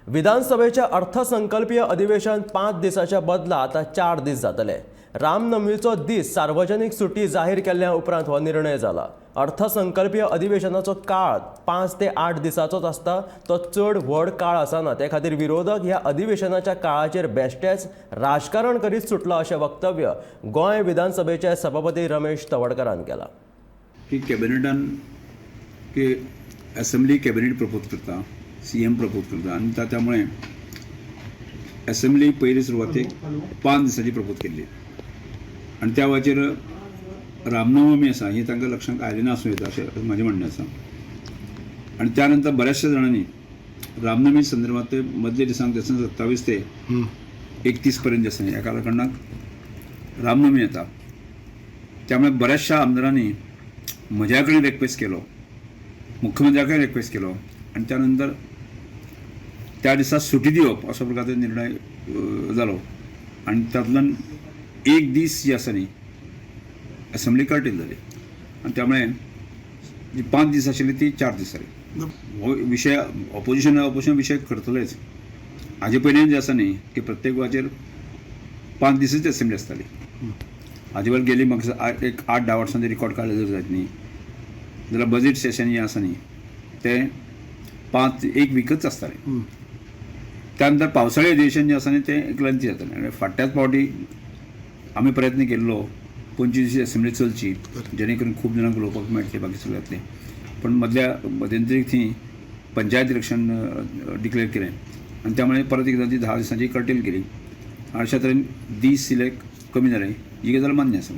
विधानसभेच्या अर्थसंकल्पीय अधिवेशन 5 दिसाच्या बदला आतां 4 दीस जातले. रामनमीचो दीस सार्वजनिक सुटी जाहीर केल्ल्या उपरांत हो निर्णय जाला. अर्थसंकल्पीय अधिवेशनाचो काळ 5 ते 8 दिसाचोच आसता, तो चड व्हड काळ आसना. ते खातीर विरोधक ह्या अधिवेशनाच्या काळाचेर बेश्टेच राजकारण करीत सुटला अशें वक्तव्य गोंय विधानसभेचे सभापती रमेश तवडकारान केलां. की कॅबिनेटान की असेंब्ली कॅबिनेट प्रपोज करता, सीएम प्रपोज करता आनी त्यामुळे असेंब्ली पयली सुरवातेक 5 दिसांची प्रपोज केल्ली आनी त्या वेळाचेर रामनवमी आसा ही तांकां लक्षांत आयलें ना आसूं येता अशें म्हाजें म्हणणें आसा. आनी त्या नंतर बऱ्याचशा जाणांनी रामनवमी संदर्भात ते मदल्या दिसांक जसं 27 ते 31 पर्यंत आसा ह्या कालखंडाक रामनवमी येता, त्यामुळे बऱ्याचशा आमदारांनी म्हज्या कडेन रिक्वेस्ट केलो, मुख्यमंत्र्या कडेन रिक्वेस्ट केलो आनी त्यानंतर त्या दिसा सुटी दिवप असो प्रकारचो निर्णय जालो आनी तातूंतल्यान एक दीस जी आसा न्ही असेंब्ली कर्टेल जाली आनी त्यामुळे जी 5 दीस आशिल्ली ती 4 दीस जाली. हो विशय ऑपोजिशन ऑपोजिशन विशय करतलेच. हाजे पयलीं जे आसा न्ही की प्रत्येक वेळाचेर 5 दिसूच असेंब्ली आसताली. हाजे पयलीं गेली म्हाका एक 8-10 वर्सां रिकॉर्ड काडले जर जायत न्ही जाल्यार बजेट सेशन जें आसा न्ही तें 5 एक विकच आसतालें. त्यानंतर पावसाळी अधिवेशन जें आसा न्ही तें एक लेंथी जातालें. आनी फाटल्याच फावटी आमी प्रयत्न केल्लो 25 दीस असेंब्ली चलची जेणे करून खूब जाणांक उलोवपाक मेळटलें बाकी सगळें जातलें, पण मदल्या मध्यंतरीक थंय पंचायत इलेक्शन डिक्लेअर केलें आनी त्यामुळे परत एकदां ती 10 दिसांची कर्टेल केली. अशा तरेन दीस सिलेक्ट कमी जाले ही गजाल मान्य आसा.